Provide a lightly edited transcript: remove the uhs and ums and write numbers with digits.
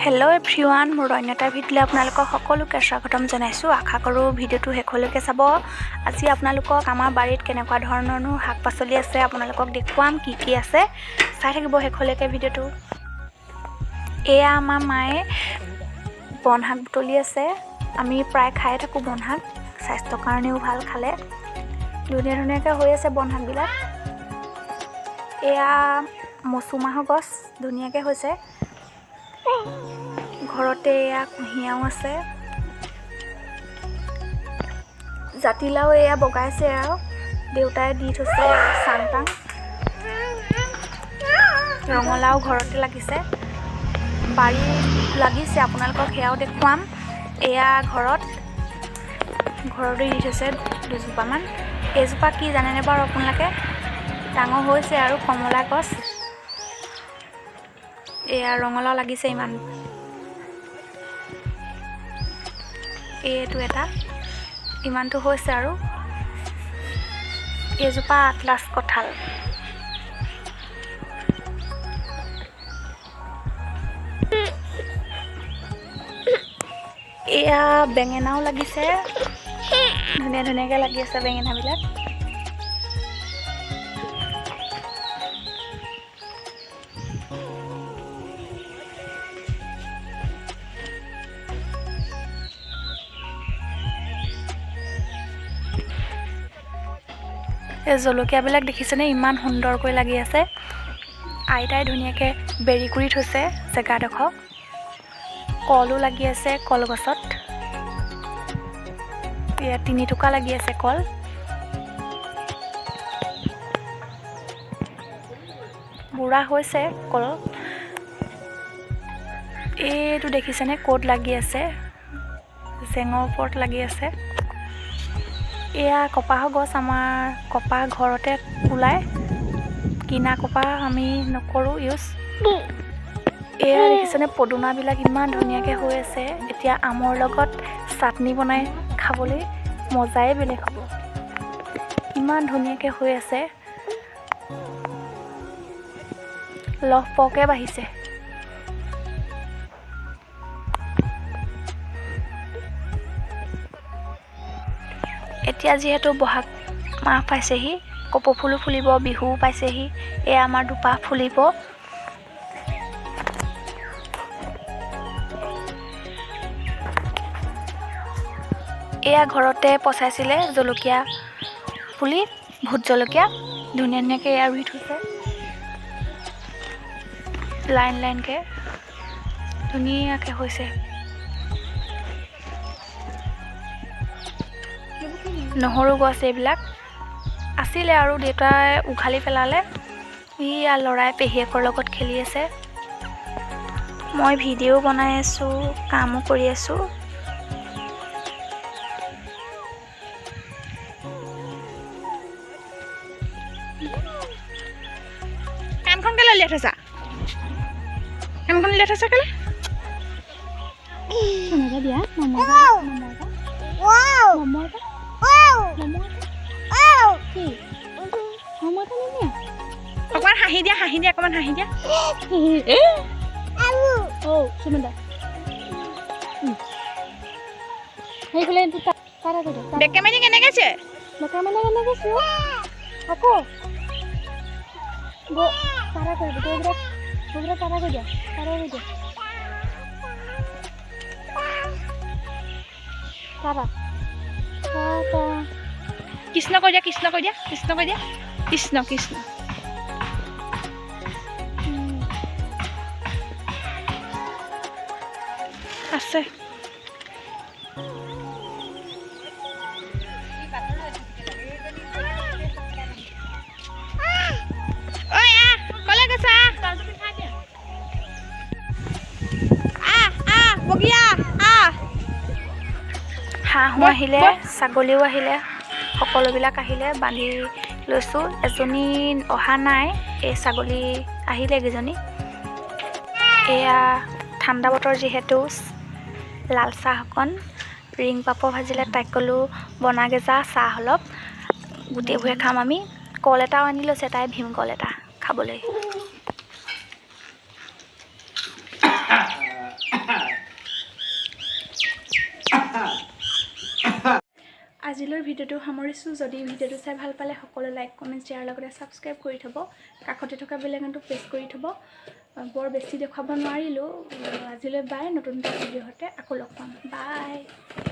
Hello' everyone, মোৰ অন্য এটা ভিডিঅ'লৈ আপোনালোকক সকলোকে স্বাগতম জনাইছোঁ। আশা কৰোঁ ভিডিঅ'টো শেষলৈকে চাব। আজি আপোনালোকক আমাৰ বাৰীত কেনেকুৱা ধৰণৰনো শাক পাচলি আছে আপোনালোকক দেখুৱাম, কি কি আছে চাই থাকিব শেষলৈকে ভিডিঅ'টো। এয়া আমাৰ মায়ে বন শাক বুটলি আছে। আমি প্ৰায় খায়ে থাকোঁ বন শাক, স্বাস্থ্যৰ কাৰণেও ভাল খালে। ধুনীয়া ধুনীয়াকৈ হৈ আছে বন শাকবিলাক। এয়া মচুমাহৰ গছ ধুনীয়াকৈ হৈছে। ঘৰতে এয়া কুঁহিয়াও আছে, জাতিলাও এয়া বগাইছে আৰু দেউতাই দি থৈছে চাং তাং। ৰঙালাও ঘৰতে লাগিছে, বাৰী লাগিছে, আপোনালোকক সেয়াও দেখুৱাম। এয়া ঘৰতে দি থৈছে দুজোপামান। এইজোপা কি জানেনে বাৰু আপোনালোকে? ডাঙৰ হৈছে আৰু কমলা গছ। এয়া ৰঙালাও লাগিছে ইমান। এইটো এটা ইমানটো হৈছে আৰু। এইজোপা আটলাছ কঁঠাল। এয়া বেঙেনাও লাগিছে, ধুনীয়া ধুনীয়াকৈ লাগি আছে বেঙেনাবিলাক। এই জলকীয়াবিলাক দেখিছেনে ইমান সুন্দৰকৈ লাগি আছে। আইতাই ধুনীয়াকৈ বেৰি কৰি থৈছে জেগাডোখৰ। কলো লাগি আছে কলগছত, এয়া 3 টুকা লাগি আছে কল। বুঢ়া হৈছে কল। এইটো দেখিছেনে ক'ত লাগি আছে? জেঙৰ ওপৰত লাগি আছে। এয়া কপাহৰ গছ, আমাৰ কপাহ ঘৰতে ওলায়, কিনা কপাহ আমি নকৰোঁ ইউজ। এয়া দেখিছেনে পদুনাবিলাক ইমান ধুনীয়াকৈ হৈ আছে। এতিয়া আমৰ লগত চাটনি বনাই খাবলৈ মজাই বেলেগ হ'ব। ইমান ধুনীয়াকৈ হৈ আছে, লহপহকৈ বাঢ়িছে। এতিয়া যিহেতু বহাগ মাহ পাইছেহি, কপৌ ফুলো ফুলিব, বিহুও পাইছেহি। এয়া আমাৰ দুপাহ ফুলিব। এয়া ঘৰতে পচাইছিলে জলকীয়া পুলি, ভোট জলকীয়া ধুনীয়া ধুনীয়াকৈ এয়া ৰুই থৈছে লাইন লাইনকৈ, ধুনীয়াকৈ হৈছে। নহৰু গছ এইবিলাক আছিলে আৰু দেউতাই উঘালি পেলালে। ইয়া ল'ৰাই পেহীয়েকৰ লগত খেলি আছে। মই ভিডিঅ' বনাই আছোঁ, কামো কৰি আছোঁ। কাণখন কেলৈ উলিয়াই থৈছা? কাণখন উলিয়াই থৈছা কেলৈ? অকণমান হাঁহি দিয়া, হাঁহি দিয়া, অকণমান হাঁহি দিয়া। বেকেমানি কেনেকৈ আছে? কৃষ্ণ কৈ দিয়া, কৃষ্ণ কৈ দিয়া, কৃষ্ণ কৈ দিয়া, কৃষ্ণ কৃষ্ণ। আছে হাঁহো আহিলে, ছাগলীও আহিলে, সকলোবিলাক আহিলে, বান্ধি লৈছোঁ। এজনী অহা নাই, এই ছাগলী আহিলে কেইজনী। এয়া ঠাণ্ডা বতৰ যিহেতু লাল চাহ অকণ, ৰিং পাপৰ ভাজিলে। তাইক ক'লোঁ বনাগে যা চাহ অলপ, গোটেইবোৰে খাম আমি। কল এটাও আনি লৈছে তাই, ভীমকল এটা খাবলৈ। আজিলৈ ভিডিঅ'টো সামৰিছোঁ। যদি ভিডিঅ'টো চাই ভাল পালে, সকলো লাইক, কমেণ্ট, শ্বেয়াৰ লগতে ছাবস্ক্ৰাইব কৰি থ'ব। কাষতে থকা বেল আইকনটো প্ৰেছ কৰি থ'ব। বৰ বেছি দেখুৱাব নোৱাৰিলোঁ আজিলৈ। বাই। নতুন এটা ভিডিঅ'ৰ সৈতে আকৌ লগ পাম। বাই।